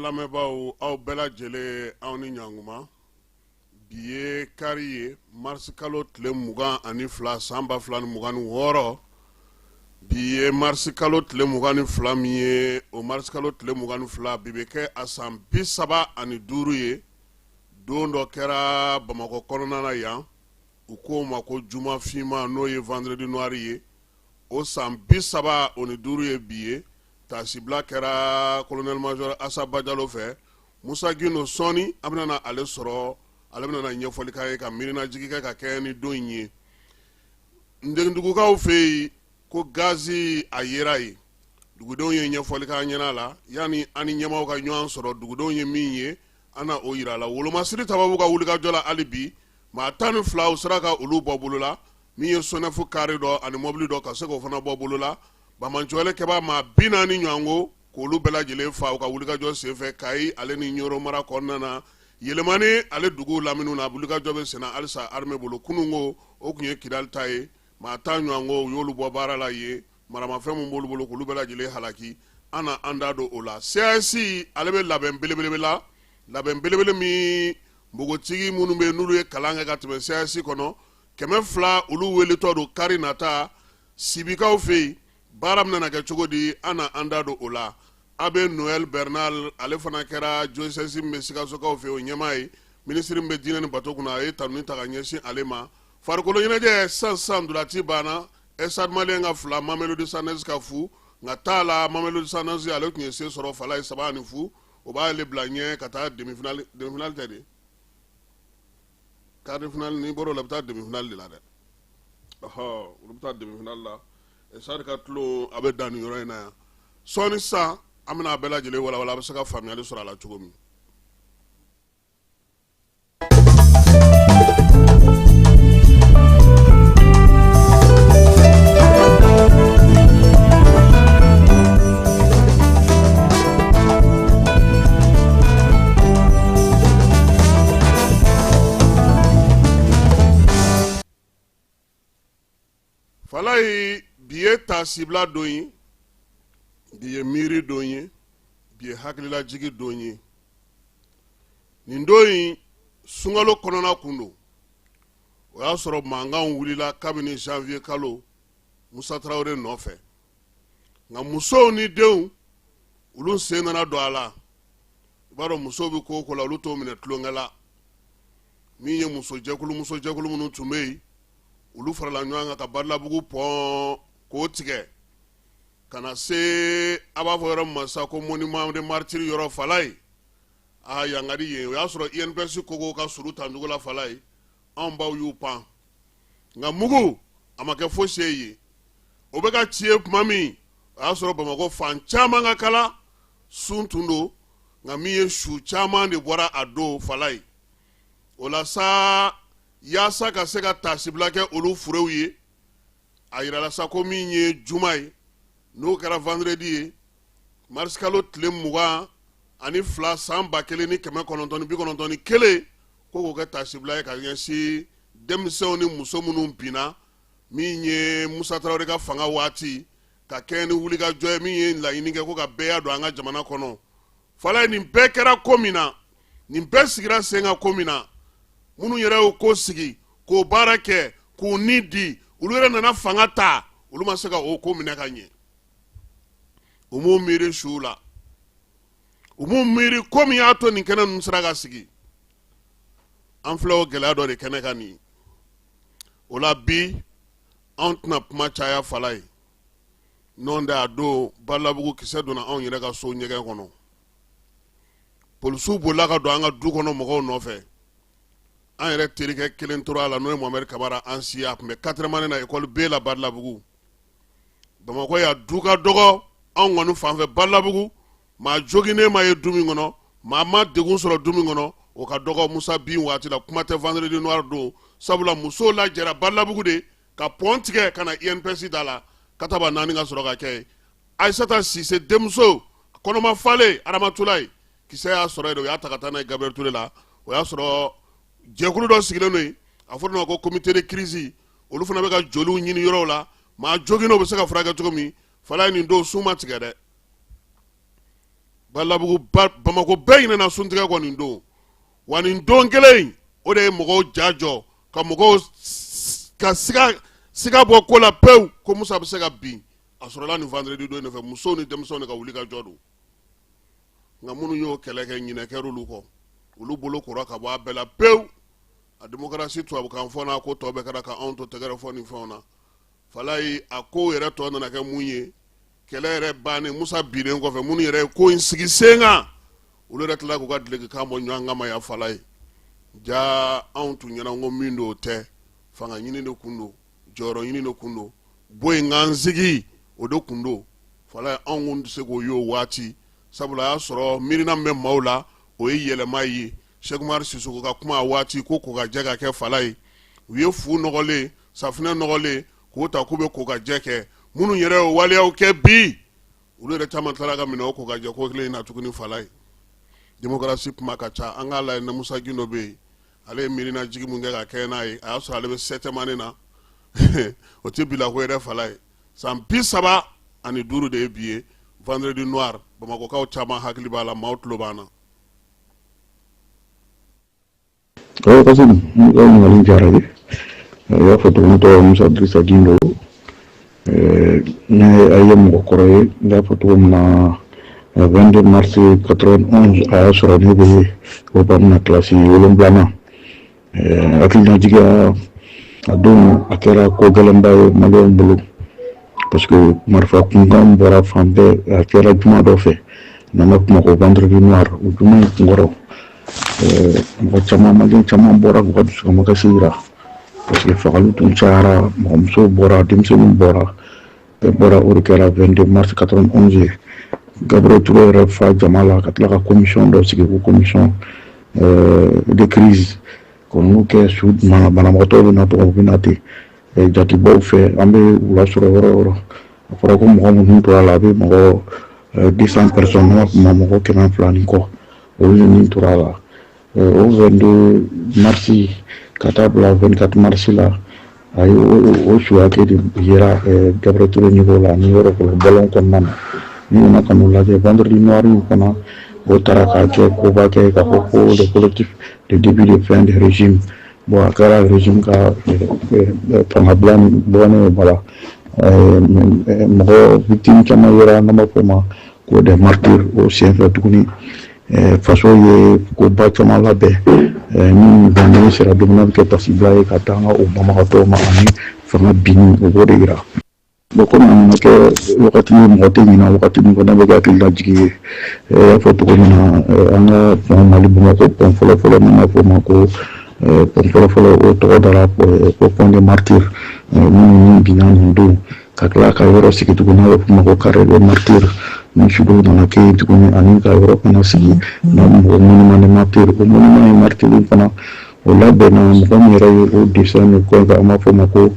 lamɛnbaaw, aw bɛɛ lajɛlen, aw ni ɲankuma. Bi ye kari ye, marisikalo tile 22, san 2026. Bi ye marisikalo tile 22 min ye, o marisikalo tile 22, bi bɛ kɛ a san 35 ye. Don dɔ kɛra Bamakɔ kɔnɔna na yan, u k'o ma ko juma finma, n'o ye vendredi noir ye. O san 35 ye bi ye. Taasibila kɛra colonel major Asa Bajalo fɛ. Musa Gindo, sɔɔni an bɛna na ale sɔrɔ, ale bɛna na ɲɛfɔli k'an ye ka miirinajigi kɛ ka kɛɲɛ ni don in ye. Ndendugukaw fɛ yen ko gazi a yera yen, dugudenw ye ɲɛfɔli k'an ɲɛna la. Yanni an ni ɲɛmaaw ka ɲɔgɔn sɔrɔ, dugudenw ye min ye, an na o yira la. Wolomasiri tababu ka wulikajɔ la hali bi, maa 12 u sera ka olu bɔ bolo la. Min ye SONEF kari dɔ ani mɔbili dɔ, ka se k'o fana bɔ bolo la. Banbaanciwale kɛbaa maa 40 ɲɔgɔnko, k'olu bɛɛ lajɛlen fa u ka wulikajɔ senfɛ Kayi ale ni Ɲɔrɔ mara kɔnɔna na. Yelemani ale dugu lamini na, wulikajɔ bɛ senna halisa armée bolo. Kununko o tun ye Kidali ta ye, maa 10 ɲɔgɔnko u y'olu bɔ baara la yen. Maramafɛn min b'olu bolo, k'olu bɛɛ lajɛlen halaki. An na an da don o la. CAS ale bɛ labɛn belebele la, labɛn belebele min npogotigi minnu bɛ n'olu ye kalan kɛ ka tɛmɛ CAS kɔnɔ, 200, olu weletɔ don kari nata Sibikaw fɛ yen. Baara bɛna na kɛ cogo di, an na an da don o la. Abbé Noël Bernal, ale fana kɛra diocèse min bɛ Sikasokaw fɛ, o ɲɛmaa ye. Minisiri min bɛ diinɛ ni bato kunna, a ye tanuni ta ka ɲɛsin ale ma. Farikolo ɲɛnajɛ, sisan sisan ntolaci banna, Stade Malien ka 2, Mamelodi Sundowns ka fu. Nka t'a la, Mamelodi Sundowns ale tun ye se sɔrɔ fala ye 3-0. O b'ale bila ɲɛ ka taa demi-finale. Demi-finale tɛ de, quart de finale. N'i bɔr'o la, i bɛ taa demi-finale de la dɛ. Ɔhɔ, olu bɛ taa demi-finale la. Stade ka tulon a bɛ dan nin yɔrɔ in na yan. Sɔɔni sisan, an bɛna a bɛɛ lajɛlen walawala, a bɛ se ka faamuyali sɔrɔ a la cogo min. Falayi, bi ye taasibila don ye, bi ye miiri don ye, bi ye hakililajigi don ye. Nin don in, sunkalo kɔnɔna kun don. O y'a sɔrɔ mankanw wulila kabini janvier kalo Musa Tarawele nɔfɛ, nka musow ni denw, olu sen nana don a la. I b'a dɔn, musow bɛ ko o ko la, olu t'o minɛ tulonkɛ la. Min ye musojɛkulu minnu tun bɛ yen, olu farala ɲɔgɔn kan ka Badalabugu pɔn k'o tigɛ ka na se a b'a fɔ yɔrɔ min ma sa ko monument des martyrs yɔrɔ. Falayi, aa, yan ka di yen. O y'a sɔrɔ INPS kogo ka suru tancogo la. Falayi, anw baw y'u pan, nka mugu a ma kɛ fosi ye yen. O bɛ ka ci ye tuma min, o y'a sɔrɔ Bamakɔ fan caman ka kala sun tun don, nka min ye su caman de bɔra a don. Falayi, o la sa, yaasa ka se ka taasibila kɛ olu furew ye, a yirala sa ko min ye juma ye, n'o kɛra vendredi ye, marisikalo tile 22, san 1991, ko k'o kɛ taasibila ye ka ɲɛsin denmisɛnw ni muso minnu binna min ye Musa Tarawele ka fanga waati, ka kɛɲɛ ni wulikajɔ ye min ye laɲini kɛ ko ka bɛɛya don an ka jamana kɔnɔ. Falayi, nin bɛɛ kɛra ko min na, nin bɛɛ sigira sen kan ko min na, minnu yɛrɛ y'o ko sigi k'o baara kɛ k'u ni di, olu yɛrɛ nana fanga ta, olu ma se ka o ko minɛ ka ɲɛ. U m'u miiri suw la, u m'u miiri ko min y'a to nin kɛnɛ ninnu sera ka sigi. An filɛ o gɛlɛya dɔ de kɛnɛ kan nin. O la bi, anw tɛna kuma caya. Falayi, n'o tɛ a don Badalabugu kisɛ donna anw yɛrɛ ka so ɲɛgɛn kɔnɔ. Polisiw bolila ka don an ka du kɔnɔ mɔgɔw nɔfɛ. An yɛrɛ terikɛ kelen tora a la, n'o ye Mohamɛdi Kamara an si, a tun bɛ quatrième année na école B la Badalabugu. Bamakɔ yan, du ka dɔgɔ anw kɔni fanfɛ Badalabugu, maa joginnen ma ye du min kɔnɔ, maa ma degun sɔrɔ du min kɔnɔ, o ka dɔgɔ Musa bin waati la. Kuma tɛ vendredi noir don, sabula musow lajɛra Badalabugu de ka pɔn tigɛ ka na INPS da la, kataba naani ka sɔrɔ ka kɛ yen. Ayisata Sise denmuso kɔnɔma falen Aramatulayi, kisɛ y'a sɔrɔ yen, o y'a ta ka taa n'a ye Gabriel Touré la. O y'a sɔrɔ jɛkulu dɔ sigilen don yen, a fɔra o ma ko comité de crise. Olu fana bɛ ka joliw ɲini yɔrɔw la, maa joginnenw bɛ se ka furakɛ cogo min. Falayi, nin don sun ma tigɛ dɛ. Balabugu Bamakɔ bɛɛ ɲinɛna suntigɛ kɔ nin don. Wa nin don kelen in, o de ye mɔgɔw ja jɔ ka mɔgɔw ka siga bɔ ko la pewu ko Musa bɛ se ka bin. A sɔrɔla nin vendredi don in de fɛ, musow ni denmisɛnw de ka wuli ka jɔ don. Nka minnu y'o kɛlɛ kɛ, ɲinɛ kɛra olu kɔ, olu bolo kora ka bɔ a bɛɛ la pewu. A démocratie tubabukan fɔ n'a ko tɔ bɛɛ kɛra ka anw to tɛgɛrɛ fɔ ni fɛnw na. Falayi, a ko yɛrɛ tɔ nana kɛ mun ye? Kɛlɛ yɛrɛ bannen, Musa binnen kɔfɛ, minnu yɛrɛ ye ko in sigi sen kan, olu yɛrɛ tila k'u ka dulokikan bɔ ɲɔgɔn kama ya. Falayi, ja anw tun ɲɛna ko min don o tɛ, fanga ɲini de kun don, jɔyɔrɔ ɲini de kun don, bɔ yen k'an sigi o de kun don. Falayi, anw kun tɛ se k'o ye o waati, sabula a y'a sɔrɔ miirina min bɛ maaw la, o ye yɛlɛma ye. Sɛki Umaru Sisoko ka kuma a waati ko ko ka jɛ ka kɛ. Falayi, u ye fu nɔgɔlen, safunɛ nɔgɔlen k'o ta k'u bɛ ko ka jɛ kɛ. Minnu yɛrɛ ye waleyaw kɛ bi, olu yɛrɛ caman tilara ka minɛ o ko ka jɛ ko kelen in na tuguni. Falayi, démocratie kuma ka ca. An k'a lajɛ ni Musa Gindo bɛ yen, ale ye miirina jigi mun kɛ ka kɛ n'a ye, a y'a sɔrɔ ale bɛ septième année na. O tɛ bila ko yɛrɛ. Falayi, san 35 de ye bi ye. Vendredi noir, Bamakɔkaw caman hakili b'a la, maaw tulo b'an na. Awɔ Kasimu, n ka ɲininkali diyara n ye. I y'a fɔ cogo min, tɔgɔ Musa Dirisa Gindo. Ne a ye mɔgɔ kɔrɔ ye. N y'a fɔ cogo min na, 22 mars 91, a y'a sɔrɔ ne bɛ o bamina kilasi wolonwulanan. Hakilinajigiya, a don a kɛra ko gɛlɛnba ye maliyɛnw bolo, parce que marifa kunkan bɔra fan bɛɛ. A kɛra juma dɔ fɛ n'an b'a kuma ko vendredi noir. O juma in kunkɔrɔ, mɔgɔ caman, maliyɛn caman bɔra k'u ka dusukamakasi yira, parce que fagaliw tun cayara. Mɔgɔmusow bɔra, denmisɛnninw bɔra, bɛɛ bɔra. O de kɛra 22 mars 91 ye. Gabriel Touré yɛrɛ fa jama la ka tila ka commission dɔ sigi ko commission de crise, k'olu kɛ su mana banabagatɔw bɛ na tɔgɔ, u bɛ na ten jatibaw fɛ, an bɛ u lasɔrɔ yɔrɔ o yɔrɔ. A fɔra ko mɔgɔ minnu tora a la, a bɛ mɔgɔ 200 personnes, n'a ma mɔgɔ 200 ni kɔ, olu de min tora a la. O 22 mars ka taa bila 24 mars la, a ye o su hakɛ de yera Gabriel Touré niveau la ani yɔrɔ bɔlɔn kɔnɔna na. Ni nana ka n'o lajɛ, vendredi noir in fana, o taara k'a kɛ koba kɛ k'a fɔ ko le collectif de début de fin de régime. Bon, a kɛra régime ka fanga bila bɔnnen o la, mɔgɔ victime caman yera, n'an b'a fɔ o ma ko des martyrs. O senfɛ tuguni, faso ye koba caman labɛn. Ni vendredi sera don min na, bɛ kɛ tasibila ye ka taa an ka o banbagatɔw ma ani fanga binni, o b'o de yira. Bon, komi a nana kɛ wagati ye, mɔgɔ tɛ ɲinɛ wagati min kɔ, n'a bɛ kɛ hakililajigi ye. I y'a fɔ cogo min na, an ka pont, Mali Bamakɔ pont fɔlɔ-fɔlɔ, n'an b'a fɔ o ma ko pont fɔlɔ-fɔlɔ, o tɔgɔ dara ko pont des martyrs, minnu binna nin don, ka tila ka yɔrɔ sigi tuguni, n'a bɛ f'o ma ko carré des martyrs, ni sudow nana kɛ yen tuguni, ani ka yɔrɔ fana sigi n'a mɔgɔ monument des martyrs. O monument ye martyrs fana, o labɛnna mɔgɔ min yɛrɛ ye o dessin ni ko an b'a fɔ o ma ko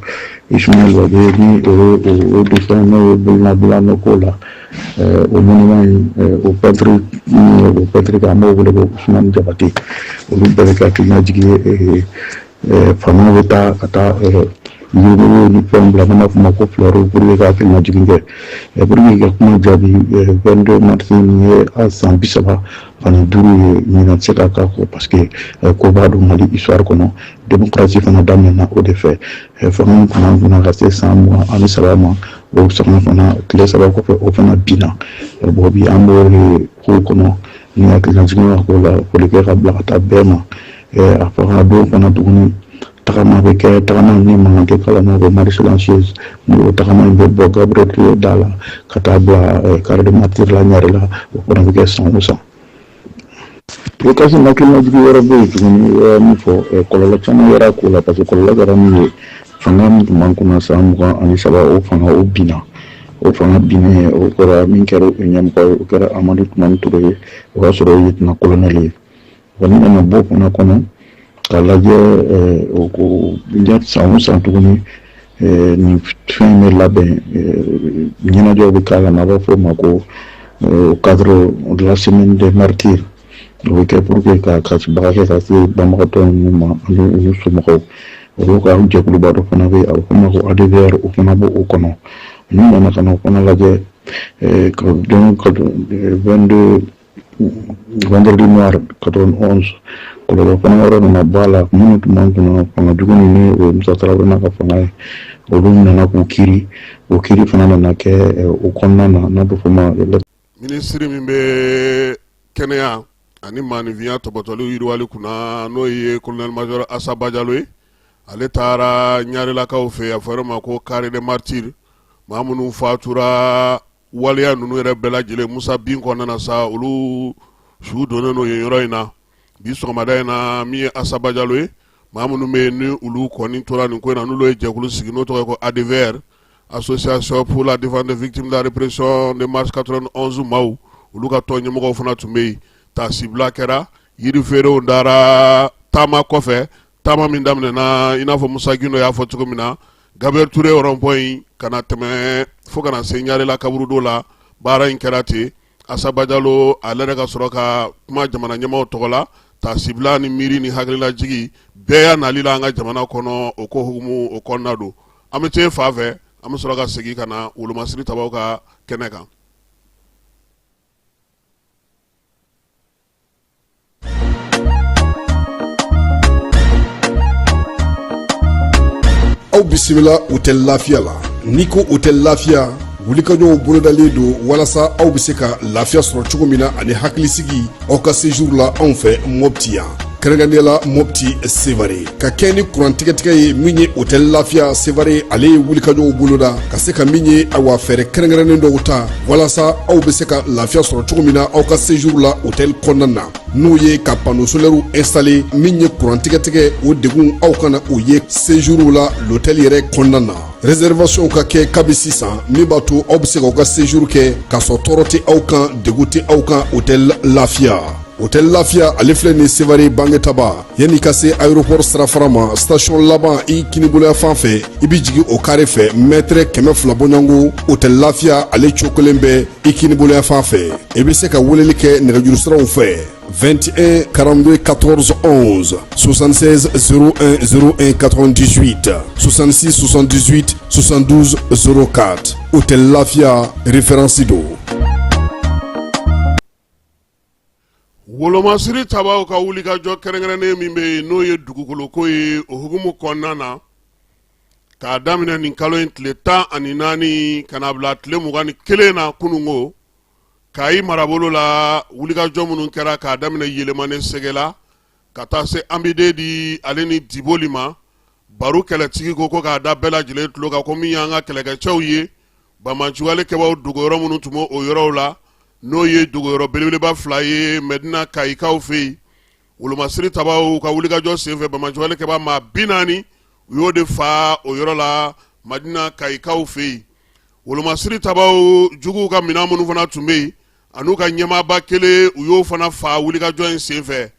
Ismaël Wagué, ni o ye o dessin, n'o ye bolonabila n'o ko la. O monument in, o peintre min ye o peintre kɛ, an b'o wele ko Ousmane Diabaté. Olu bɛɛ bɛ kɛ hakilinajigi ye. Faamaw bɛ taa ka taa yiriw ni fɛnw bila, n'an b'a fɔ o ma ko fleurs, pour que ka hakilinajigin kɛ. Pour que ka kuma jaabi, 22 mars nin ye a san 35 ye. Ɲinɛ tɛ se ka k'a kɔ, parce que koba don Mali histoire kɔnɔ. Démocratie fana daminɛna o de fɛ. Fanga min tun b'an kunna ka se san 23 ma, o fanga fana, tile 3 kɔfɛ, o fana binna. Bon, bi an b'o de kow kɔnɔ ni hakilinajigin ka ko la, foli kɛ ka bila ka taa bɛɛ ma. A fanga don fana tuguni, tagama bɛ kɛ, tagama ni mankan tɛ k'a la, n'a ko marche silencieuse. O tagama in bɛ bɔ Gabriel Touré da la ka taa bila carré des martyrs la Ɲare la. O fana bɛ kɛ san o san. O kasi, hakilinajigin wɛrɛ bɛ yen tuguni. Min fɔ, kɔlɔlɔ caman yɛrɛ ko la, parce que kɔlɔlɔ kɛra min ye, fanga min tun b'an kunna san 23, o fanga o binna. O fanga binnen, o kɛra min kɛra o ɲɛmɔgɔ ye, o kɛra Amadu Tumani Ture ye. O y'a sɔrɔ o ye lieutenant colonel ye. Wa ni nana bɔ o fana kɔnɔ k'a lajɛ, o ko san o san tuguni, nin fɛn bɛ labɛn, ɲɛnajɛw bɛ k'a la, n'a b'a fɔ o ma ko cadre de la semaine des martyrs. O bɛ kɛ pour que ka kasibaga kɛ ka se banbagatɔ ninnu ma ani olu somɔgɔw. Olu ka jɛkuluba dɔ fana bɛ yen, a bɛ f'o ma ko ADVR, o fana b'o kɔnɔ. N'u nana ka na o fana lajɛ, ka donc 22 Vendredi noir 91, kɔlɔlɔ fana wɛrɛ nana bɔ a la. Minnu tun b'an kunna, fanga jugu ni ni o ye Musa Tarawele n'a ka fanga ye, olu nana k'u kiri. O kiri fana nana kɛ o kɔnɔna na, n'a bɛ fɔ o ma Minisiri min bɛ kɛnɛya ani maaninfinya tɔpɔtɔli yiriwali kunna, n'o ye colonel major Asa Bajalo ye, ale taara ɲarelakaw fɛ, a fɔ ma ko carré des martyrs, maa minnu fatura waleya ninnu yɛrɛ bɛɛ lajɛlen Musa bin kɔnɔna na sa, olu su donnen don yen yɔrɔ in na. Bi sɔgɔmada in na, min ye Asa Bajalo ye, maa minnu bɛ yen ni olu kɔni tora nin ko in na, n'olu ye jɛkulu sigi n'o tɔgɔ ye ko ADVR, Association pour la défense des victimes de la répression de mars 91 maaw, olu ka tɔn ɲɛmɔgɔw fana tun bɛ yen. Taasibila kɛra, yirifeerew dara taama kɔfɛ, taama min daminɛna i n'a fɔ Musa Gindo y'a fɔ cogo min na, Gabriel Touré rond-point in ka na tɛmɛ fo ka na se Ɲarela kaburudo la. Baara in kɛra ten. Asa Bajalo ale yɛrɛ ka sɔrɔ ka kuma jamana ɲɛmaaw tɔgɔ la, taasibila ni miiri ni hakililajigi bɛɛ y'a nali la an ka jamana kɔnɔ, o ko hukumu o kɔnɔna don. An bɛ taa fan fɛ, an bɛ sɔrɔ ka segin ka na wolomasiri tabaw ka kɛnɛ kan. Aw bisimila Hôtel Lafiya la. N'i ko Hôtel Lafiya, wulikajɔw bolodalen don walasa aw bɛ se ka lafiya sɔrɔ cogo min na ani hakilisigi aw ka séjour la anw fɛ Mopti yan, kɛrɛnkɛrɛnnenya la Mopti Sevare. Ka kɛ ni kuran tigɛtigɛ ye, min ye Hôtel Lafiya Sevare, ale ye wulikajɔw boloda ka se ka min ye, awa, fɛɛrɛ kɛrɛnkɛrɛnnen dɔw ta walasa aw bɛ se ka lafiya sɔrɔ cogo min na aw ka séjour la hôtel kɔnɔna na, n'o ye ka panneau solaire installer. Min ye kuran tigɛtigɛ, o degun aw kana o ye séjour la l'hôtel yɛrɛ kɔnɔna na. Réservation ka kɛ kabi sisan, min b'a to aw bɛ se k'aw ka séjour kɛ k'a sɔrɔ tɔɔrɔ tɛ aw kan, degun tɛ aw kan. Hôtel Lafiya, Hôtel Lafiya, ale filɛ nin Sevare Bangetaba, yanni ka se aéroport sirafara ma, station laban i kiniboloya fan fɛ, i bɛ jigin o kare fɛ, mètre 200 bɔɲɔgɔnko, Hôtel Lafiya ale cokolen bɛ i kiniboloya fan fɛ. I bɛ se ka weleli kɛ nɛgɛjuru siraw fɛ: 21 42 14 11, 76 01 01 98, 66 78 72 04. Hôtel Lafiya, référence don. Wolomasiri tabaw ka wulikajɔ kɛrɛnkɛrɛnnen min bɛ yen, n'o ye dugukoloko ye, o hukumu kɔnɔna na, k'a daminɛ nin kalo in tile 14 ka na bila tile 21 na kununko, Kayi marabolo la, wulikajɔ minnu kɛra k'a daminɛ Yelemane Sɛgɛla ka taa se Ambidedi ale ni Diboli ma, Baru kɛlɛtigi ko ko k'a da bɛɛ lajɛlen tulo kan ko min y'an ka kɛlɛkɛcɛw ye, banbaanciwale kɛbaaw dogoyɔrɔ minnu tun bɛ o yɔrɔw la, n'o ye dogoyɔrɔ belebeleba fila ye Mɛdina Kayikaw fɛ yen. Wolomasiri tabaw ka wulikajɔ senfɛ, banbaanciwale kɛbaa maa 40, u y'o de fa o yɔrɔ la Madina Kayikaw fɛ yen. Wolomasiri tabaw juguw ka minɛn minnu fana tun bɛ yen an'u ka ɲɛmaaba kelen, u y'o fana fa wulikajɔ in senfɛ.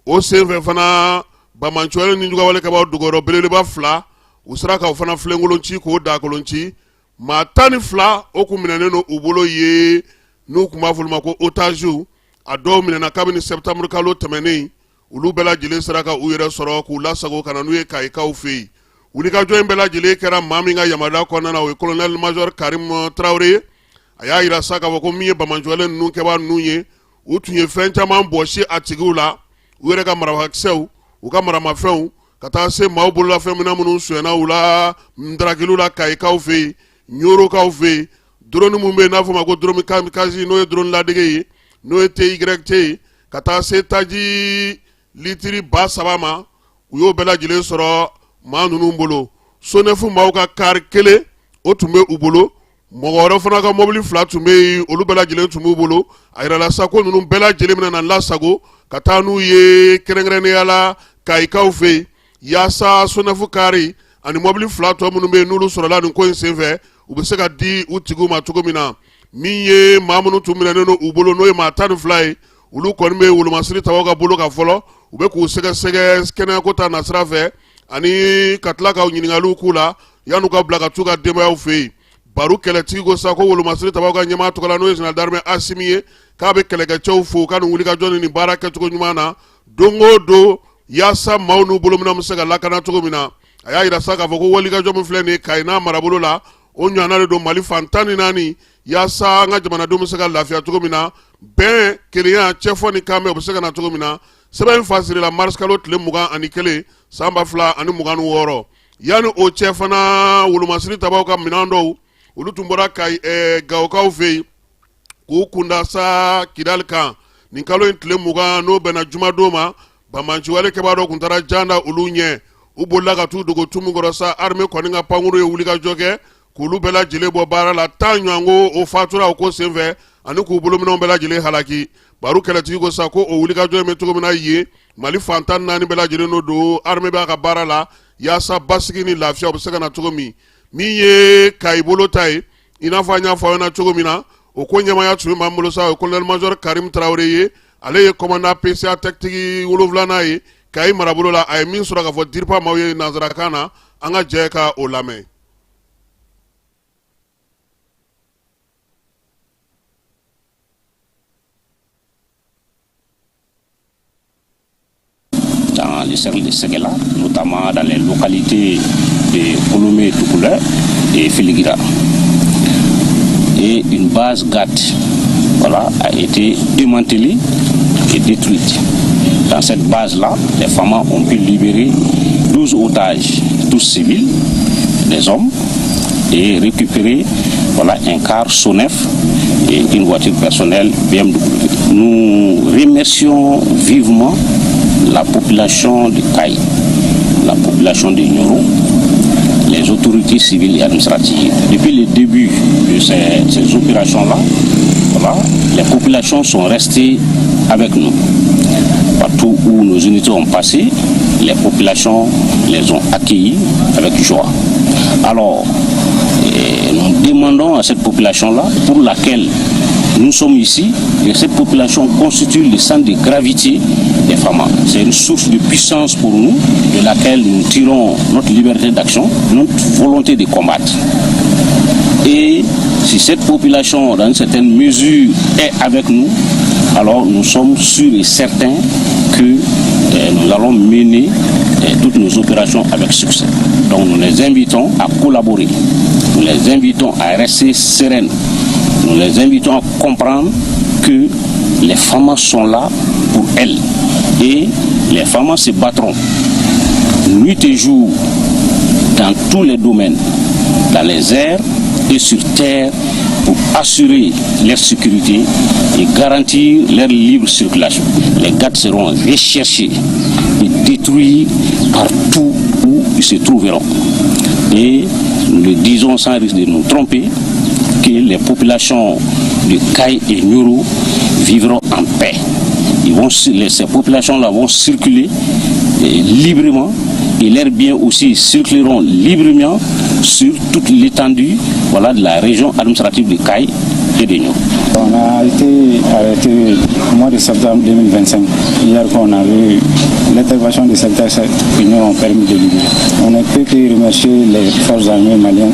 O senfɛ fana, banbaanciwale ni jugawale kɛbaaw dogoyɔrɔ belebeleba fila, u sera k'o fana filenkolon ci, k'o dakolon ci. Maa 12, o kun minɛnen don u bolo ye, n'u tun b'a fɔ olu ma ko otaziw. A dɔw minɛna kabini septembre kalo tɛmɛnen. Olu bɛɛ lajɛlen sera ka u yɛrɛ sɔrɔ k'u lasago ka na n'u ye Kayikaw fɛ yen. Wulikajɔ in bɛɛ lajɛlen kɛra maa min ka yamaruya kɔnɔna na, o ye colonel major Karim Tarawele ye. A y'a jira sa k'a fɔ ko min ye banbaanciwale ninnu kɛbaa ninnu ye, u tun ye fɛn caman bɔsi a tigiw la, u yɛrɛ ka marafakisɛw, u ka maramafɛnw, ka taa se maaw bololafɛn minɛn minnu sonyɛna u la ndarakiliw la Kayikaw fɛ yen, Ɲorokaw fɛ yen, drone min bɛ yen n'a fɔ ma ko drone kamikaze, n'o ye drone ladege ye, n'o ye TYT ye, ka taa se taji litiri 3000 ma, u y'o bɛɛ lajɛlen sɔrɔ maa ninnu bolo. SONEF maaw ka kari kelen, o tun bɛ u bolo. Mɔgɔ wɛrɛ fana ka mɔbili fila tun bɛ yen, olu bɛɛ lajɛlen tun b'u bolo. A yirala sa ko ninnu bɛɛ lajɛlen bɛna na lasago ka taa n'u ye kɛrɛnkɛrɛnnenya la Kayikaw fɛ yen, yaasa SONEF kari ani mɔbili fila tɔ minnu bɛ yen, n'olu sɔrɔla nin ko in senfɛ, u bɛ se ka di u tigiw ma cogo min na. Min ye maa minnu tun minɛnen don u bolo, n'o ye maa 12 ye, olu kɔni bɛ wolomasiri tabaw ka bolo kan fɔlɔ. U bɛ k'u sɛgɛsɛgɛ kɛnɛyako ta nasira fɛ ani ka tila ka ɲininkaliw k'u la yan'u ka bila ka t'u ka denbayaw fɛ yen. Baru kɛlɛtigi ko sa ko wolomasiri tabaw ka ɲɛmaa tɔgɔ la, n'o ye général d'armée Asimi ye, k'a bɛ kɛlɛkɛcɛw fo ka nin wulikajɔ ni nin baara kɛcogo ɲuman na don o don, yaasa maaw n'u bolominɛnw bɛ se ka lakana cogo min na. A y'a jira sa k'a fɔ ko wulikajɔ min filɛ nin ye Kayi n'a marabolo la, o ɲɔgɔnna de don Mali fan 14. yaasa an ka jamanadenw bɛ se ka lafiya cogo min na, bɛn, kelenya, cɛfɔ ni kanbɛn, o bɛ se ka na cogo min na. Sɛbɛn in fasirila marisikalo tile 21 san 2026. Yanni o cɛ fana, wolomasiri tabaw ka minɛn dɔw, olu tun bɔra ka Gawokaw fɛ yen k'u kunda sa Kidali kan nin kalo in tile 20, n'o bɛnna jumadon ma. Banbaanciwale kɛbaa dɔ tun taara jan da olu ɲɛ, u bolila ka t'u dogo tu min kɔrɔ sa, armée kɔni ka pankuru ye wulikajɔ kɛ k'olu bɛɛ lajɛlen bɔ baara la. 10 ɲɔgɔnko o fatura o ko senfɛ ani k'u bolominɛnw bɛɛ lajɛlen halaki. Baro kɛlɛtigi ko sa ko o wulikajɔ in bɛ cogo min na yen, Mali fan 14 bɛɛ lajɛlen n'o don, armée b'a ka baara la yaasa basigi ni lafiya o bɛ se ka na cogo min. Min ye Kayi bolo ta ye, i n'a fɔ an y'a fɔ aw ɲɛna cogo min na, o ko ɲɛmaaya tun bɛ maa min bolo sa, o ye colonel major Karim Tarawele ye. Ale ye commandant PCA tactique wolonwulanan ye Kayi marabolo la. A ye min sɔrɔ k'a fɔ DIRPA maaw ye nansarakan na, an ka jɛ ka o lamɛn. Dans le cercle de Séguéla, notamment dans les localités de Kolomé, Toucouleur et Filigira. Et une base GAT, voilà, a été démantelée et détruite. Dans cette base-là, les FAMA ont pu libérer 12 otages, tous civils, des hommes, et récupérer, voilà, un car Sonef et une voiture personnelle BMW. Nous remercions vivement la population de Kayes, la population de Nioro, les autorités civiles et administratives. Depuis le début de ces opérations-là, voilà, les populations sont restées avec nous. Partout où nos unités ont passé, les populations les ont accueillis avec joie. Alors, nous demandons à cette population-là, pour laquelle nous sommes ici, et cette population constitue le centre de gravité des FAMA. C'est une source de puissance pour nous, de laquelle nous tirons notre liberté d'action, notre volonté de combattre. Et si cette population, dans une certaine mesure, est avec nous, alors nous sommes sûrs et certains que nous allons mener toutes nos opérations avec succès. Donc nous les invitons à collaborer, nous les invitons à rester sereines, nous les invitons à comprendre que les FAMA sont là pour elles et les FAMA se battront nuit et jour dans tous les domaines, dans les airs et sur terre, pour assurer leur sécurité et garantir leur libre circulation. Les GATT seront recherchés et détruits partout où ils se trouveront. Et nous le disons sans risque de nous tromper, que les populations de Kayes et Nioro vivront en paix. Ces populations-là vont circuler librement et leurs biens aussi circuleront librement sur toute l'étendue, voilà, de la région administrative de Kayes et de Nioro. On a été arrêté au mois de septembre 2025. Hier qu'on a vu l'intervention de certains qui nous ont permis de libérer. On ne peut que remercier les forces armées maliennes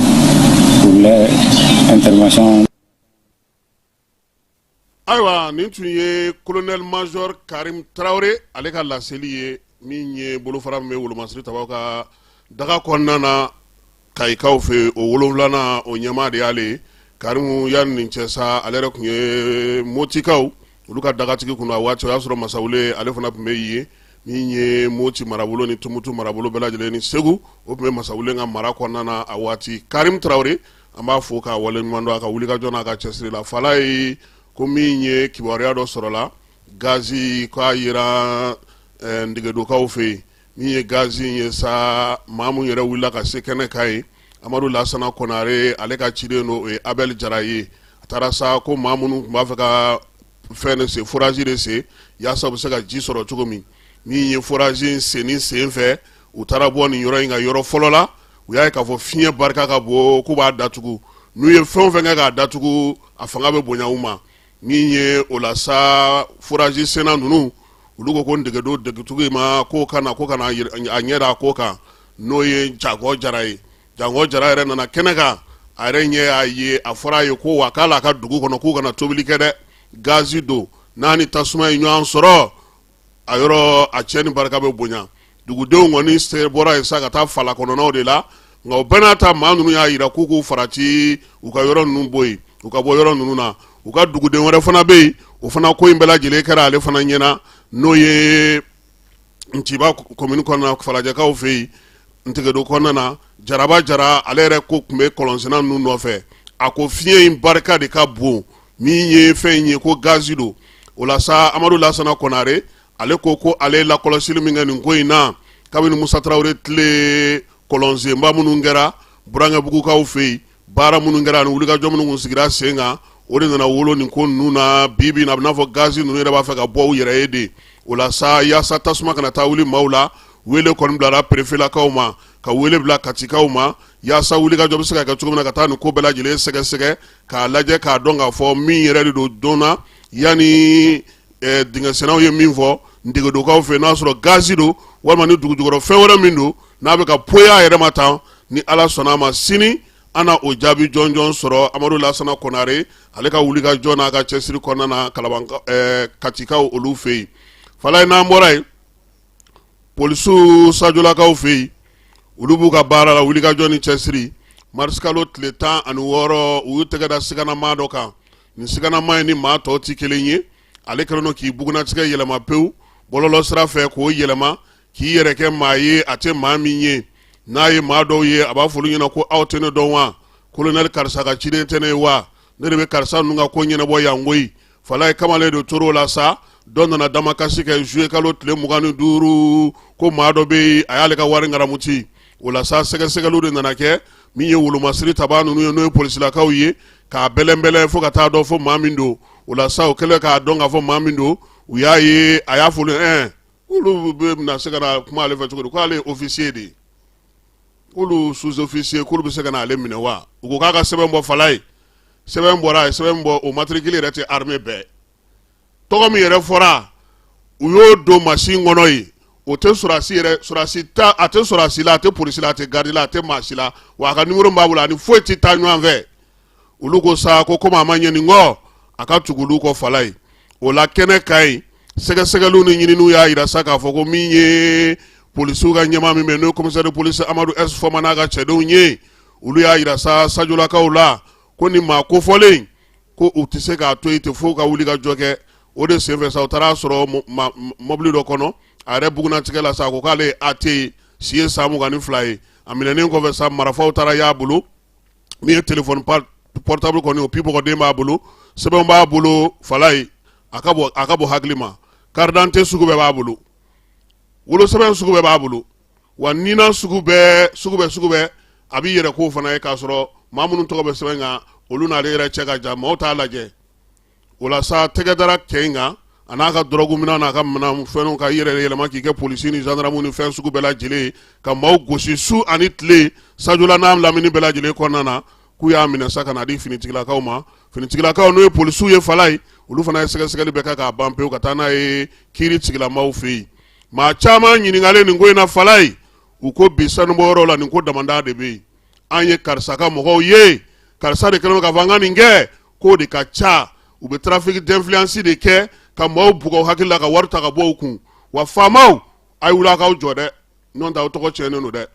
pour leur intervention. Ayiwa, nin tun ye colonel major Karim Tarawele ale ka laseli ye. Min ye bolofara min bɛ wolomasiri tabaw ka daga kɔnɔna na Kayikaw fɛ, o wolonfilanan o ɲɛmaa de y'ale ye, Karimu. Yanni nin cɛ sa, ale yɛrɛ tun ye Motikaw olu ka dagatigi kun. A waati o y'a sɔrɔ Masawule ale fana tun bɛ yen. Min ye Moti marabolo ni Tumutu marabolo bɛɛ lajɛlen ni Segu, o tun bɛ Masawule ka mara kɔnɔna na a waati. Karim Tarawele, an b'a fo k'a waleɲuman dɔn a ka wulikajɔ n'a ka cɛsiri la. Fala ye ko min ye kibaruya dɔ sɔrɔla gazi k'a yira Ndegedokaw fɛ yen. Min ye gazi in ye sa, maa mun yɛrɛ wulila ka se kɛnɛ kan ye, Amadu Lasana Konare ale ka ciden don, o ye Abel Jara ye. A taara sa ko maa minnu tun b'a fɛ ka fɛn de sen, forage de sen, yaasa u bɛ se ka ji sɔrɔ cogo min. Min ye forage in senni sen fɛ, u taara bɔ nin yɔrɔ in ka yɔrɔ fɔlɔ la, u y'a ye k'a fɔ fiɲɛ barika ka bon, k'u b'a datugu. N'u ye fɛn o fɛn kɛ k'a datugu, a fanga bɛ bonya u ma. Min ye o la sa, forage senna ninnu olu ko ko Ndegedo dugutigi ma ko ka na, ko ka na a ɲɛ da a ko kan, n'o ye Jagɔ Jara ye. Jagɔ Jara yɛrɛ nana kɛnɛ kan, a yɛrɛ ɲɛ y'a ye. A fɔra a ye ko wa k'a la ka dugu kɔnɔ k'u kana tobili kɛ dɛ, gazi don, n'a ni tasuma ye ɲɔgɔn sɔrɔ a yɔrɔ, a cɛ ni barika bɛ bonya. Dugudenw kɔni bɔra yen sa ka taa fala kɔnɔnaw de la. Nka o bɛɛ n'a ta, maa ninnu y'a jira k'u k'u farati, u ka yɔrɔ ninnu bɔ yen. u ka bɔ yɔrɔ ninnu na. U ka duguden wɛrɛ fana bɛ yen, o fana ko in bɛɛ lajɛlen kɛra ale fana ɲɛna, n'o ye Nciba commune kɔnɔna, Falajɛkaw fɛ yen, Ntegedo kɔnɔna na. Jaraba Jara, ale yɛrɛ ko tun bɛ kɔlɔnsenna ninnu nɔfɛ. A ko fiɲɛ in barika de ka bon, min ye fɛn in ye ko gazi don. O la sa, Amadu Lasana Konare, ale ko ko ale ye lakɔlɔsili min kɛ nin ko in na kabini Musa Tarawele tile, kɔlɔnsenba minnu kɛra Burankɛbugukaw fɛ yen, baara minnu kɛra ani wulikajɔ minnu kun sigira sen kan, o de nana wolo nin ko ninnu na. Bi bi in na, a bɛ n'a fɔ gazi ninnu yɛrɛ b'a fɛ ka bɔ u yɛrɛ ye de. O la sa, yaasa tasuma kana taa wuli maaw la, wele kɔni bilara perefelakaw ma, ka wele bila Katikaw ma, yaasa wulikajɔ bɛ se ka kɛ cogo min na ka taa nin ko bɛɛ lajɛlen sɛgɛsɛgɛ k'a lajɛ, k'a dɔn k'a fɔ min yɛrɛ de don don na. Yanni dingɛsennaw ye min fɔ Ntegedokaw fɛ, n'a sɔrɔ gazi don walima ni dugujukɔrɔ fɛn wɛrɛ min don n'a bɛ ka poyi a yɛrɛ ma tan, ni Ala sɔnna a ma, sini an na o jaabi jɔnjɔn sɔrɔ. Amadu Lasana Konare, ale ka wulikajɔ n'a ka cɛsiri kɔnɔna na Kalaban Katikaw olu fɛ yen. Falaye, n'an bɔra yen, polisiw Sajolakaw fɛ yen, olu b'u ka baara la, wulikajɔ ni cɛsiri. Marisikalo tile 16, u y'u tɛgɛ da siganamaa dɔ kan. Nin siganamaa in ni maa tɔw tɛ kelen ye. Ale kɛlen don k'i bugunnatigɛ yɛlɛma pewu bɔlɔlɔ sira fɛ, k'o yɛlɛma k'i yɛrɛ kɛ maa ye a tɛ maa min ye. N'a ye maa dɔw ye, a b'a fɔ olu ɲɛna ko aw tɛ ne dɔn wa? Kolonɛli karisa ka ciden tɛ ne ye wa? Ne de bɛ karisa ninnu ka ko ɲɛnabɔ yan koyi. Falaye, kamalen de tor'o la sa, dɔ nana damakasi kɛ zuye kalo tile 25 ko maa dɔ bɛ yen, a y'ale ka wari ngaramuti. O la sa, sɛgɛsɛgɛliw de nana kɛ. Min ye wolomasiri tabaa ninnu ye, n'o ye polisilakaw ye, k'a bɛlɛnbɛlɛn fo ka taa dɔn fo maa min don. O la sa, o kɛlen k'a dɔn k'a fɔ maa min don, u y'a ye, a y'a fɔ olu olu bɛna se ka na kuma ale fɛ cogo di, k'ale ye officier de ye, k'olu sous-officier, k'olu bɛ se ka na ale minɛ wa? U ko k'a ka sɛbɛn bɔ. Falaye, sɛbɛn bɔra, a ye sɛbɛn bɔ, o matricule yɛrɛ tɛ armée bɛɛ tɔgɔ min yɛrɛ fɔra, u y'o don masin kɔnɔ yen, o tɛ sɔrɔdasi yɛrɛ, sɔrɔdasi ta, a tɛ sɔrɔdasi la, a tɛ polisi la, a tɛ garidi la, a tɛ maa si la. Wa a ka numéro b'a bolo, a ni foyi tɛ taa ɲɔgɔn fɛ. Olu ko sa ko komi a ma ɲɛ nin kɔ, a ka tugu olu kɔ. Falaye, o la kɛnɛ ka ɲi, sɛgɛsɛgɛliw ni ɲininiw y'a jira sa k'a fɔ ko min ye polisiw ka ɲɛmaa min bɛ, n'o ye commissaire de police Amadu S Fɔma n'a ka cɛdenw ye, olu y'a jira sa Sajolakaw la ko nin maa kofɔlen, ko u tɛ se k'a to yen ten fo ka wuli ka jɔ kɛ. O de senfɛ sa, u taara a sɔrɔ mɔbili dɔ kɔnɔ. A yɛrɛ bugunnatigɛ la sa, a ko k'ale ye AT ye, si ye san 22 ye. A minɛnen kɔfɛ sa, marifaw taara y'a bolo. Min ye téléphone portable kɔni, o pibɔgɔden b'a bolo, sɛbɛn b'a bolo. Falaye, a ka bon hakili ma, carte d'identité sugu bɛɛ b'a bolo, wolosɛbɛn sugu bɛɛ b'a bolo, wa nina sugu bɛɛ sugu bɛɛ sugu bɛɛ. A b'i yɛrɛ k'o fana ye k'a sɔrɔ maa minnu tɔgɔ bɛ sɛbɛn kan, olu n'ale yɛrɛ cɛ ka jan, maaw t'a lajɛ. O la sa, tɛgɛ dara cɛ in kan, a n'a ka dɔrɔgu minɛn n'a ka minɛn fɛnw, ka yɛrɛ yɛlɛma k'i kɛ polisi ni gendarme ni fɛn sugu bɛɛ lajɛlen ye, ka maaw gosi su ani tile Sajola n'a lamini bɛɛ lajɛlen kɔnɔna na. K'u y'a minɛ sa ka n'a di finitigilakaw ma. Finitigilakaw, n'o ye polisiw ye, Falaye, olu fana ye sɛgɛsɛgɛli bɛɛ kɛ k'a ban pewu ka taa n'a ye kiiri tigilamaaw fɛ yen. Maa caman ɲininkalen nin ko in na, Falaye, u ko bi sanubɔyɔrɔ la, nin ko damanda de bɛ yen. An ye karisa ka mɔgɔw ye, karisa de kɛlen k'a fɔ an ka nin kɛ, k'o de ka ca. U bɛ trafic d'influence de kɛ ka maaw bugɔ hakili la, ka wari ta ka bɔ u kun. Wa faamaw, a ye wuli a k'aw jɔ dɛ, n'o tɛ aw tɔgɔ tiɲɛnen don dɛ,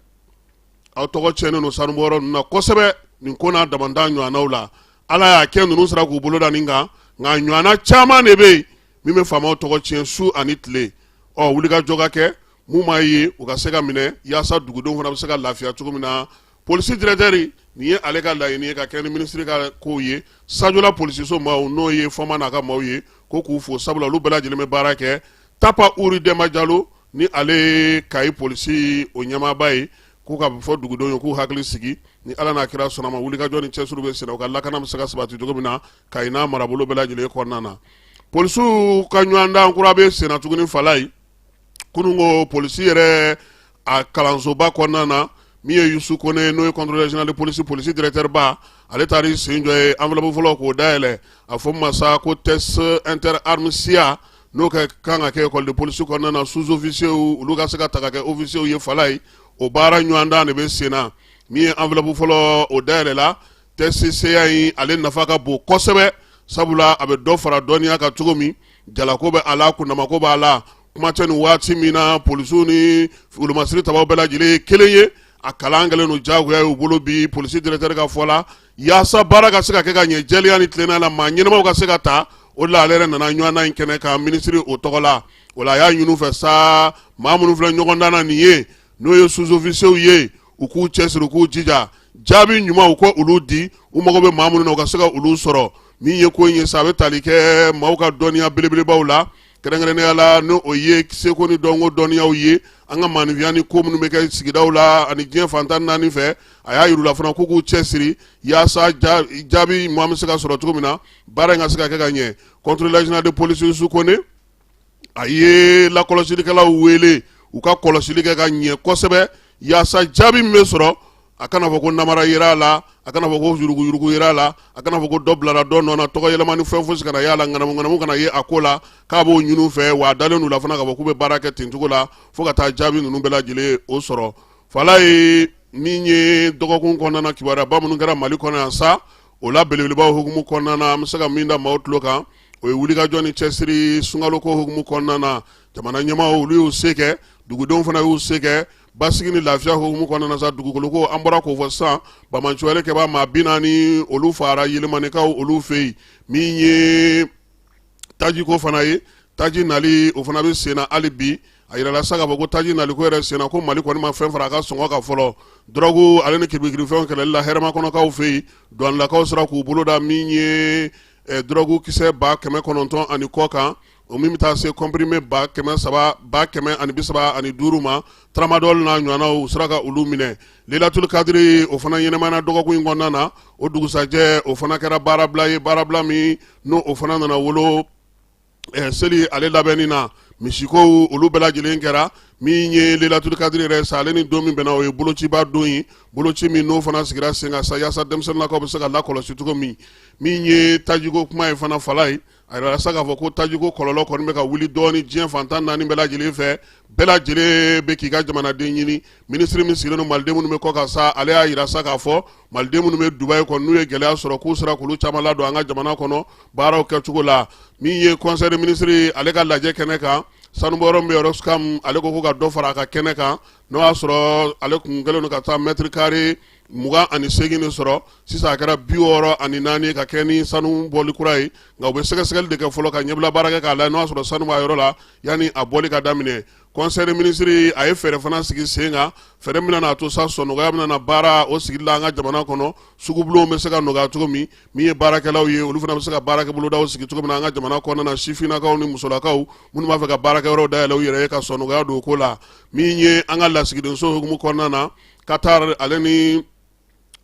aw tɔgɔ tiɲɛnen don sanubɔyɔrɔ ninnu na kosɛbɛ. Nin ko n'a damanda ɲɔgɔnnaw la, Ala y'a kɛ ninnu sera k'u bolo da nin kan, nka ɲɔgɔnna caman de bɛ yen min bɛ faamaw tɔgɔ tiɲɛ su ani tile. Ɔ, wulikajɔ ka kɛ, mun m'a ye u ka se ka minɛ, yaasa dugudenw fana bɛ se ka lafiya cogo min na. Polisi directeur, nin ye ale ka laɲini ye ka kɛ ni minisiri ka kow ye. Sajola polisiso maaw, n'o ye Fɔma n'a ka maaw ye, ko k'u fo, sabula olu bɛɛ lajɛlen bɛ baara kɛ. Tapa Uri Denba Jalo, ni ale ye Kayi polisi o ɲɛmaaba ye, k'u ka fɔ dugudenw ye k'u hakili sigi, ni Ala n'a kira sɔnna ma, wulikajɔ ni cɛsiri bɛ senna, u ka lakana bɛ se ka sabati cogo min na Kayi n'a marabolo bɛɛ lajɛlen kɔnɔna na. Polisiw ka ɲɔgɔndan kura bɛ senna tuguni. Falaye, kunun ko polisi yɛrɛ a kalansoba kɔnɔna na, min ye Yusu Kone, n'o ye contrôleur général de police, polisi directeur ba, ale taara i sen jɔ ye enveloppe fɔlɔ k'o dayɛlɛ. A fɔ ma sa ko test inter armes SIA, n'o ka kan ka kɛ école de police kɔnɔna na, sous officiers olu ka se ka ta ka kɛ officiers ye. Falaye, o baara ɲɔgɔndan de bɛ sen na. Min ye enveloppe fɔlɔ, o dayɛlɛla. Test CIA in, ale nafa ka bon kosɛbɛ, sabula a bɛ dɔ fara dɔnniya kan cogo min, jalako bɛ a la, kundamako b'a la. Kuma tɛ nin waati min na, polisiw ni wolomasiri tabaw bɛɛ lajɛlen ye kelen ye. A kalan kɛlen don diyagoya ye u bolo bi, polisi directeur ka fɔ la, yaasa baara ka se ka kɛ ka ɲɛ jɛlenya ni tilennenya la, maa ɲɛnamaw ka se ka ta. O de la ale yɛrɛ nana ɲɔgɔndan in kɛnɛ kan minisiri o tɔgɔ la. O la a y'a ɲini u fɛ sa, maa minnu filɛ ɲɔgɔndan na nin ye, n'o ye sous-officiers ye, u k'u cɛsiri, u k'u jija, jaabi ɲuman u ka olu di. U mago bɛ maa minnu na, u ka se ka olu sɔrɔ. Min ye ko in ye sa, a bɛ tali kɛ maaw ka dɔnniya belebelebaw la, kɛrɛnkɛrɛnnenya la n'o o ye seko ni dɔnko dɔnniyaw ye, an ka maaninfinya ni ko minnu bɛ kɛ sigidaw la ani diɲɛ fan 14 fɛ. A y'a yir'u la fana k'u k'u cɛsiri yaasa jaabi ɲuman bɛ se ka sɔrɔ cogo min na, baara in ka se ka kɛ ka ɲɛ. Contrôleur général de police Yusu Kone, a ye lakɔlɔsilikɛlaw wele u ka kɔlɔsili kɛ ka ɲɛ kosɛbɛ, yaasa jaabi min bɛ sɔrɔ, a kana fɔ ko namara yera a la, a kana fɔ ko yuruguyurugu yera a la, a kana fɔ ko dɔ bilara dɔ nɔ na, tɔgɔ yɛlɛma ni fɛn fosi kana y'a la, ŋanamu ŋanamu kana ye a ko la. K'a b'o ɲini u fɛ, wa a dalen d'u la fana k'a fɔ k'u bɛ baara kɛ ten cogo la fo ka taa jaabi ninnu bɛɛ lajɛlen o sɔrɔ. Fala ye min ye dɔgɔkun kɔnɔna kibaruyaba minnu kɛra Mali kɔnɔ yan sa, o la belebelebaw hukumu kɔnɔna na, an bɛ se ka min da maaw tulo kan, o ye wulikajɔ ni cɛsiri sunkaloko hukumu kɔnɔna na. Jamana ɲɛmaaw, olu y'u se kɛ, dugudenw fana y'u se kɛ basigi ni lafiya hukumu kɔnɔna na sa. Dugukolo ko, an bɔra k'o fɔ sisan, banbaanciwale kɛbaa maa 40, olu faara Yelimanikaw olu fɛ yen. Min ye tajiko fana ye, taji nali o fana bɛ sen na hali bi. A yirala sa k'a fɔ ko taji naliko yɛrɛ sen na, ko Mali kɔni ma fɛn fara a ka sɔngɔ kan fɔlɔ. Dɔrɔgu ale ni kiribikirifɛnw kɛlɛli la Hɛrɛmakɔnɔkaw fɛ yen, duwanilakaw sera k'u bolo da min ye dɔrɔgu kisɛ 900 ani kɔ kan, o min bɛ taa se comprimé 300, 135 ma, tramadol n'a ɲɔgɔnnaw, u sera ka olu minɛ. Lelatul kadiri, o fana ɲɛnamana dɔgɔkun in kɔnɔna na. O dugusajɛ, o fana kɛra baarabila ye, baarabila min n'o o fana nana wolo seli ale labɛnni na. Misikow, olu bɛɛ lajɛlen kɛra. Min ye lelatul kadiri yɛrɛ sa, ale ni don min bɛnna, o ye bolociba don ye, boloci min n'o fana sigira sen kan sa yaasa denmisɛnninlakaw bɛ se ka lakɔlɔsi cogo min. Min ye tajiko kuma ye fana, fala ye, a yirala sa k'a fɔ ko tajiko kɔlɔlɔ kɔni bɛ ka wuli dɔɔni diɲɛ fan 14 bɛɛ lajɛlen fɛ. Bɛɛ lajɛlen bɛ k'i ka jamanaden ɲini. Minisiri min sigilen don maliden minnu bɛ kɔ kan sa, ale y'a yira sa k'a fɔ maliden minnu bɛ Dubayi kɔnɔ, n'u ye gɛlɛya sɔrɔ, k'u sera k'olu caman ladon an ka jamana kɔnɔ baaraw kɛcogo la. Min ye conseil des ministres ale ka lajɛ kɛnɛ kan, sanubɔyɔrɔ min bɛ Roscam, ale ko ko ka dɔ fara a ka kɛnɛ kan, n'o y'a sɔrɔ ale kun kɛlen don ka taa mètre carré 28 de sɔrɔ, sisan a kɛra 64, ka kɛ ni sanu bɔli kura ye. Nka u bɛ sɛgɛsɛgɛli de kɛ fɔlɔ ka ɲɛbila baara kɛ k'a lajɛ n'o y'a sɔrɔ sanu b'a yɔrɔ la yanni a bɔli ka daminɛ. Conseil des ministres, a ye fɛɛrɛ fana sigi sen kan, fɛɛrɛ min n'a to sa sɔnɔgɔya bɛna na baara o sigili la an ka jamana kɔnɔ, sugubulonw bɛ se ka nɔgɔya cogo min, min ye baarakɛlaw ye, olu fana bɛ se ka baarakɛbolodaw sigi cogo min na an ka jamana kɔnɔna na, sifinnakaw ni musolakaw minnu b'a fɛ ka baarakɛyɔrɔw dayɛlɛ u yɛrɛ ye, ka sɔnɔgɔya don o ko la. Min ye an ka lasigidenso hukumu kɔnɔna na, Qatar ale ni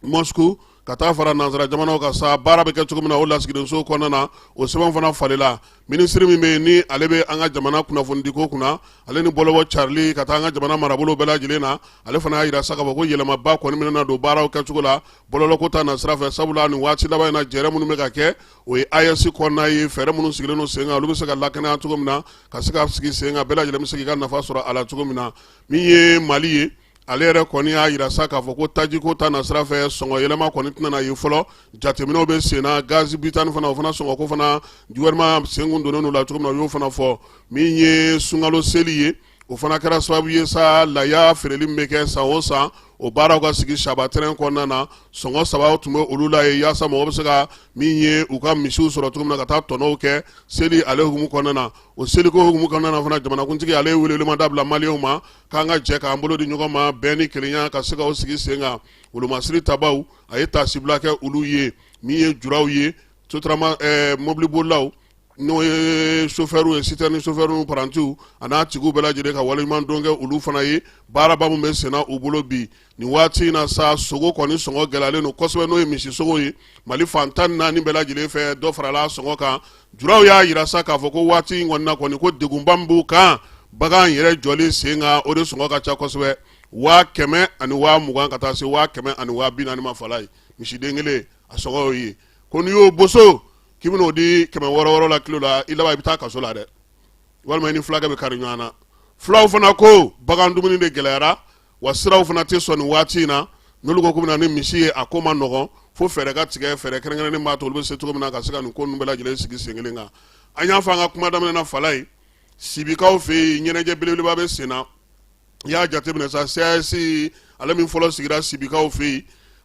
Moscou ka taa fara nansara jamanaw kan sa, baara bɛ kɛ cogo min na o lasigidenso kɔnɔna na, o sɛbɛn fana falenla. Minisiri min bɛ yen ni ale bɛ an ka jamana kunnafonidiko kunna, ale ni bɔlɔbɔ carili ka taa an ka jamana marabolo bɛɛ lajɛlen na, ale fana y'a jira sa k'a fɔ ko yɛlɛmaba kɔni bɛna don baaraw kɛcogo la bɔlɔlɔko ta nasira fɛ, sabula nin waati laban in na, jɛrɛ minnu bɛ ka kɛ, o ye AES kɔnɔna ye, fɛɛrɛ minnu sigilen don sen kan, olu bɛ se ka lakɛnɛya cogo min na, ka se ka sigi sen kan, bɛɛ lajɛlen bɛ se k'i ka nafa sɔrɔ a la cogo min na. Min ye Mali ye, ale yɛrɛ kɔni y'a jira sa k'a fɔ ko tajiko ta nasira fɛ, sɔngɔ yɛlɛma kɔni tɛna na ye fɔlɔ, jateminɛw bɛ sen na. Gaz butane fana, o fana sɔngɔko fana, gouvernement senkun donnen don la cogo min na, u y'o fana fɔ. Min ye sunkalo seli ye, o fana kɛra sababu ye sa, laya feereli min bɛ kɛ san o san, o baaraw ka sigi Saba terrain kɔnɔna na. Sɔngɔ saba tun bɛ olu la ye, yaasa mɔgɔ bɛ se ka min ye u ka misiw sɔrɔ cogo min na ka taa tɔnɔw kɛ seli ale hukumu kɔnɔna na. O seliko hukumu kɔnɔna na fana, jamanakuntigi ale ye welewelemada bila maliyɛnw ma k'an ka jɛ k'an bolo di ɲɔgɔn ma, bɛn ni kelenya ka se ka o sigi sen kan. Wolomasiri tabaw, a ye taasibila kɛ olu ye. Min ye juraw ye, sotarama mɔbilibolilaw, n'o ye sofɛriw ye, citerne sofɛriw, parantiw a n'a tigiw bɛɛ lajɛlen, ka waleɲuman dɔn kɛ olu fana ye baaraba min bɛ senna u bolo bi nin waati in na sa. Sogo kɔni sɔngɔ gɛlɛyalen don kosɛbɛ, n'o ye misi sogo ye, Mali fan 14 bɛɛ lajɛlen fɛ, dɔ farala sɔngɔ kan. Juraw y'a jira sa k'a fɔ ko waati in kɔni na kɔni, ko degunba min b'u kan, bagan yɛrɛ jɔlen sen kan, o de sɔngɔ ka ca kosɛbɛ, 120 ka taa se 140 ma. Fala ye, misiden kelen a sɔngɔ y'o ye. Ko n'i y'o boso k'i bɛn'o di 600 la kilo la, i laban i bɛ taa kaso la dɛ, walima i ni fulakɛ bɛ kari ɲɔgɔn na. Fulaw fana ko bagan dumuni de gɛlɛyara, wa siraw fana tɛ sɔn nin waati in na. N'olu ko k'u bɛna ni misi ye, a ko ma nɔgɔn, fo fɛɛrɛ ka tigɛ, fɛɛrɛ kɛrɛnkɛrɛnnen b'a to olu bɛ se cogo min na ka se ka nin ko ninnu bɛɛ lajɛlen sigi sen kelen kan. An y'a fɔ an ka kuma daminɛ na, fala ye, Sibikaw fɛ yen, ɲɛnajɛ belebeleba bɛ sen na. I y'a jateminɛ sa, CAS Ale min fɔlɔ sigira Sibikaw fɛ yen,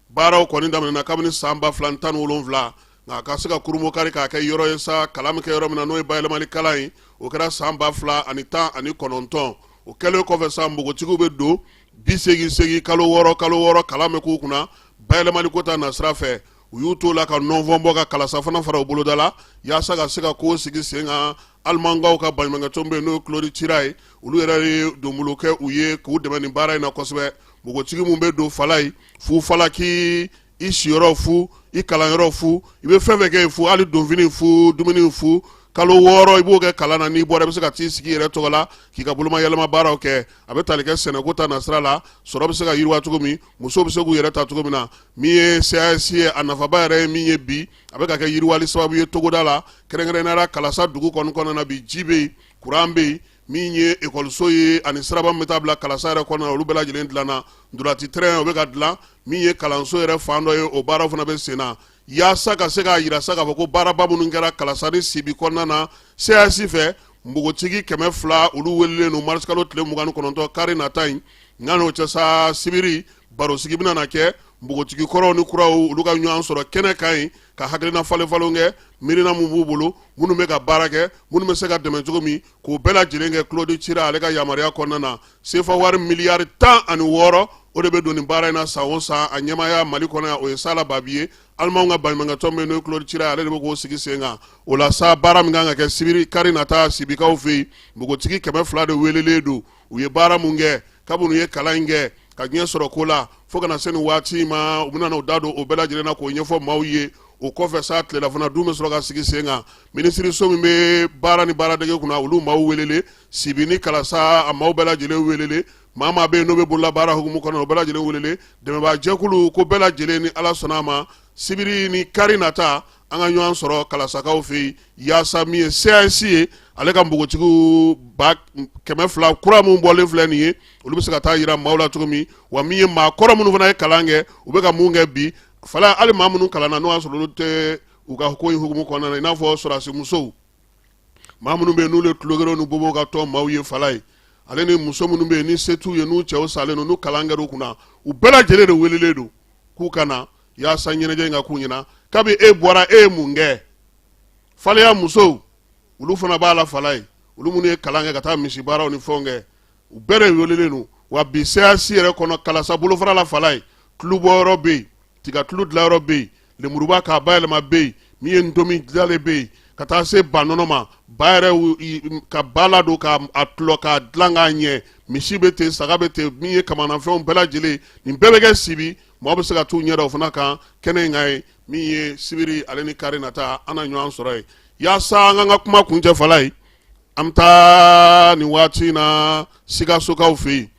baaraw kɔni daminɛna kabini san 2017, nka a ka se ka Kurumokari k'a kɛ yɔrɔ ye sa, kalan bɛ kɛ yɔrɔ min na, n'o ye bayɛlɛmali kalan ye, o kɛra san 2019. O kɛlen kɔfɛ sa, npogotigiw bɛ don 80 80, kalo 6, kalo 6, kalan bɛ k'u kunna bayɛlɛmali ko ta nasira fɛ. U y'u t'o la ka nɔnfɔn bɔ ka kalasa fana fara u boloda la yaasa ka se ka ko sigi sen kan. Alimankaw ka baɲumankɛtɔn bɛ yen, n'o ye Claude Cira ye, olu yɛrɛ ye donbolo kɛ u ye k'u dɛmɛ nin baara in na kosɛbɛ. Npogotigi min bɛ don fala ye fu, falaki i siyɔrɔ fu, i kalanyɔrɔ fu, i bɛ fɛn fɛn kɛ fu, hali donfini fu, dumuni fu, kalo 6 i b'o kɛ kalan na. N'i bɔra, i bɛ se ka t'i sigi i yɛrɛ tɔgɔ la k'i ka boloma yɛlɛma baaraw kɛ. A bɛ tali kɛ sɛnɛko ta nasira la, sɔrɔ bɛ se ka yiriwa cogo min, musow bɛ se k'u yɛrɛ ta cogo min na. Min ye CAS ye, a nafaba yɛrɛ ye min ye bi, a bɛ ka kɛ yiriwali sababu ye togoda la, kɛrɛnkɛrɛnnenya la Kalasa dugu kɔni kɔnɔna na. Bi ji bɛ yen, kuran bɛ yen, min ye ekɔliso ye ani siraba min bɛ taa bila Kalasa yɛrɛ kɔnɔna na, olu bɛɛ lajɛlen dilanna. Ntolaci terrain, o bɛ ka dilan. Min ye kalanso yɛrɛ fan dɔ ye, o baaraw fana bɛ sen na, yaasa ka se k'a yira sa k'a fɔ ko baaraba minnu kɛra Kalasa ni Sibi kɔnɔna na CAS fɛ. Npogotigi 200, olu welelen don marisikalo tile 29, kari nata in. Nka n'o cɛ sa, sibiri barosigi bɛna na kɛ, npogotigi kɔrɔw ni kuraw, olu ka ɲɔgɔn sɔrɔ kɛnɛ kan yen ka hakilina falen falen kɛ, miirina mun b'u bolo, minnu bɛ ka baara kɛ, minnu bɛ se ka dɛmɛ cogo min, k'o bɛɛ lajɛlen kɛ Claude Cira ale ka yamaruya kɔnɔna na. Sefa wari miliyari 16, o de bɛ don nin baara in na san o san. A ɲɛmaaya Mali kɔnɔ yan, o ye Sala Babi ye. Alimanw ka baɲumankɛtɔn bɛ yen, n'o ye Claude Cira ye, ale de bɛ k'o sigi sen kan. O la sa, baara min kan ka kɛ sibiri kari nata Sibikaw fɛ yen, npogotigi 200 de welelen don. U ye baara mun kɛ kabini u ye kalan in kɛ ka diɲɛ sɔrɔ ko la fo ka na se nin waati ma, u bɛna u da don o bɛɛ lajɛlen na k'o ɲɛfɔ maaw ye. O kɔfɛ sa, tilelafana dun bɛ sɔrɔ ka sigi sen kan. Minisiriso min bɛ baara ni baaradege kunna, olu maaw welelen, Sibi ni Kalasa a maaw bɛɛ lajɛlen welelen, maa maa bɛ yen n'o bɛ bololabaara hukumu kɔnɔ, o bɛɛ lajɛlen welelen, dɛmɛbaajɛkulu ko bɛɛ lajɛlen. Ni Ala sɔnna a ma, sibiri ni kari nata, an ka ɲɔgɔn sɔrɔ Kalasakaw fɛ yen, yaasa min ye CAS ye, ale ka npogotigiw 200 kura min bɔlen filɛ nin ye, olu bɛ se ka taa yira maaw la cogo min wa. Min ye maa kɔrɔ minnu fana ye kalan kɛ, u bɛ ka mun kɛ bi fala, hali maa minnu kalanna n'o y'a sɔrɔ olu tɛ u ka ko in hukumu kɔnɔna na, i n'a fɔ sɔrɔdasi musow, maa minnu bɛ yen n'olu ye tulogerew ni bobow ka tɔn maaw ye fala ye, ale ni muso minnu bɛ yen ni se t'u ye, n'u cɛw salen don, n'u kalan kɛra u kunna, u bɛɛ lajɛlen de welelen don k'u ka na yaasa ɲɛnajɛ in ka k'u ɲɛna. Kabi e bɔra, e ye mun kɛ? Faleya musow, olu fana b'a la fala ye, olu minnu ye kalan kɛ ka taa misi baaraw ni fɛnw kɛ, u bɛɛ de welelen don. Wa bi CAS yɛrɛ kɔnɔ, Kalasa bolofara la fala ye, tulubɔyɔrɔ bɛ yen, tigatulu dilanyɔrɔ bɛ yen, lemuruba k'a bayɛlɛma bɛ yen, min ye ntomi dilalen bɛ yen, ka taa se ba nɔnɔ ma, ba yɛrɛ ka ba ladon k'a tulɔ k'a dilan k'a ɲɛ, misi bɛ ten, saga bɛ ten, min ye kamanafɛnw bɛɛ lajɛlen, nin bɛɛ bɛ kɛ Sibi. Maaw bɛ se ka t'u ɲɛ da o fana kan kɛnɛ in kan ye. Min ye sibiri ale ni kari nata, an na ɲɔgɔn sɔrɔ yen. Yaasa an k'an ka kuma kuncɛ fala ye, an bɛ taa nin waati in na Sikasokaw fɛ yen.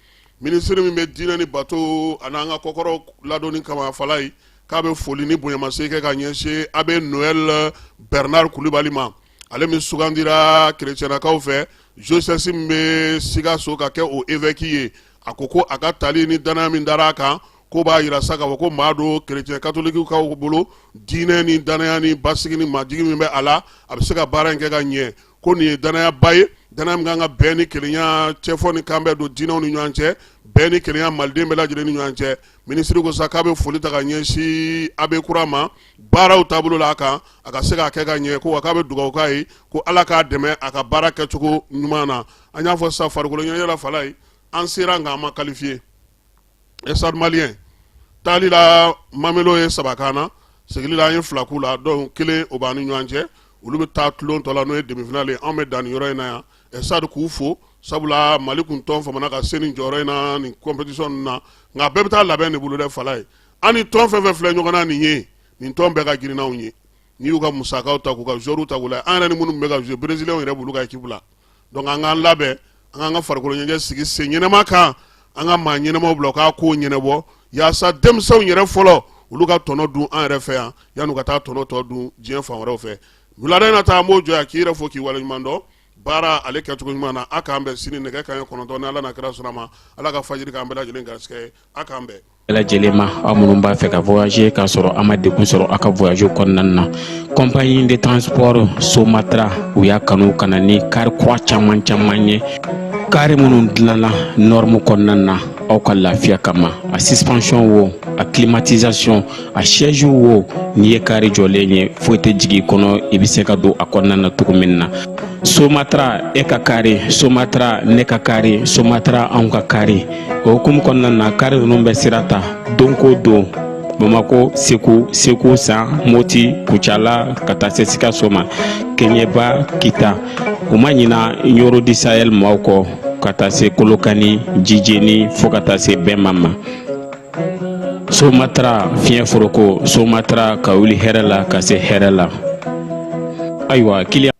Minisiri min bɛ diinɛ ni bato ani an ka kɔkɔrɔ ladonni kama fala ye, k'a bɛ foli ni bonyamasegin kɛ ka ɲɛsin abbé Noël Bernard Kulibali ma, ale min sugandira kerecɛnakaw fɛ diocèse min bɛ Sikaso ka kɛ o évêque ye. A ko ko a ka tali ni danaya min dara a kan, ko b'a yira sa k'a fɔ ko maa don kerecɛn katolikiw bolo, diinɛ ni danaya ni basigi ni majigi min bɛ a la, a bɛ se ka baara in kɛ ka ɲɛ. Ko nin ye danayaba ye, danaya min kan ka bɛn ni kelenya cɛfɔ ni kanbɛn don diinɛw ni ɲɔgɔn cɛ, bɛn ni kelenya maliden bɛɛ lajɛlen ni ɲɔgɔn cɛ. Minisiri ko sa k'a bɛ foli ta ka ɲɛsin abbé kura ma baaraw taabolo la a kan, a ka se k'a kɛ ka ɲɛ. Ko wa k'a bɛ dugawu k'a ye ko Ala k'a dɛmɛ a ka baara kɛcogo ɲuman na. An y'a fɔ sa, farikolo ɲɛnajɛ la fala ye, an sera nka an ma qualifié. Stade Malien taali la, Mamelodi ye 3 k'an na, segili la an ye 2 k'u la, donc kelen o b'an ni ɲɔgɔn cɛ. Olu bɛ taa tulon tɔ la, n'o ye demi-finale ye. Anw bɛ dan nin yɔrɔ in na yan. Stade, k'u fo, sabula Mali kun tɔn famana ka se nin jɔyɔrɔ in na nin compétition ninnu na, nka bɛɛ bɛ taa labɛn de bolo dɛ fala ye. An ni tɔn fɛn fɛn filɛ ɲɔgɔn na nin ye, nin tɔn bɛɛ ka girin n'anw ye. N'i y'u ka musakaw ta k'u ka joueurs ta k'u lajɛ, an yɛrɛ ni minnu bɛ ka jouer, Brésiliens yɛrɛ b'olu ka équipe la. Donc an k'an labɛn, an k'an ka farikolo ɲɛnajɛ sigi sen ɲɛnama kan, an ka maa ɲɛnamaw bila u k'a ko ɲɛnabɔ, yaasa denmisɛnw yɛrɛ fɔlɔ, olu ka tɔnɔ dun an yɛrɛ fɛ yan, yan'u ka taa tɔnɔ tɔ dun diɲɛ fan wɛrɛw fɛ. Wulada in na ta, an b'o jɔ yan k'i yɛrɛ fo k'i waleɲuman dɔn baara ale kɛcogo ɲuman na. A k'an bɛn sini nɛgɛ kanɲɛ 9, ni Ala n'a kira sɔnna ma. Ala ka fajiri k'an bɛɛ lajɛlen garisɛgɛ ye. A k'an bɛn. Bɛɛ lajɛlen ma, aw minnu b'a fɛ ka voyager k'a sɔrɔ a ma degun sɔrɔ aw ka voyage kɔnɔna na, compagnie de transport Somatra, u y'a kanu ka na ni kari kura caman caman ye, kari minnu dilanna norme kɔnɔna na. Aw ka lafiya kama, a suspension wo, a climatisation, a siège wo, n'i ye kari jɔlen ye, foyi tɛ jigin i kɔnɔ, i bɛ se ka don a kɔnɔna na cogo min na. Somatra e ka kari, Somatra ne ka kari, Somatra anw ka kari. O hukumu kɔnɔna na, kari ninnu bɛ sira ta don ko don Bamako, Segu, Segu San, Moti, Kucala, ka taa se Sikaso ma, Keɲeba, Kita. U ma ɲina Ɲɔrɔ du Sahel maaw kɔ, ka taa se Kolokani, Jijeni, fo ka taa se Bɛnma ma. Somatra fiɲɛ foroko, Somatra ka wuli hɛrɛ la ka se hɛrɛ la. Ayiwa, kiliyan.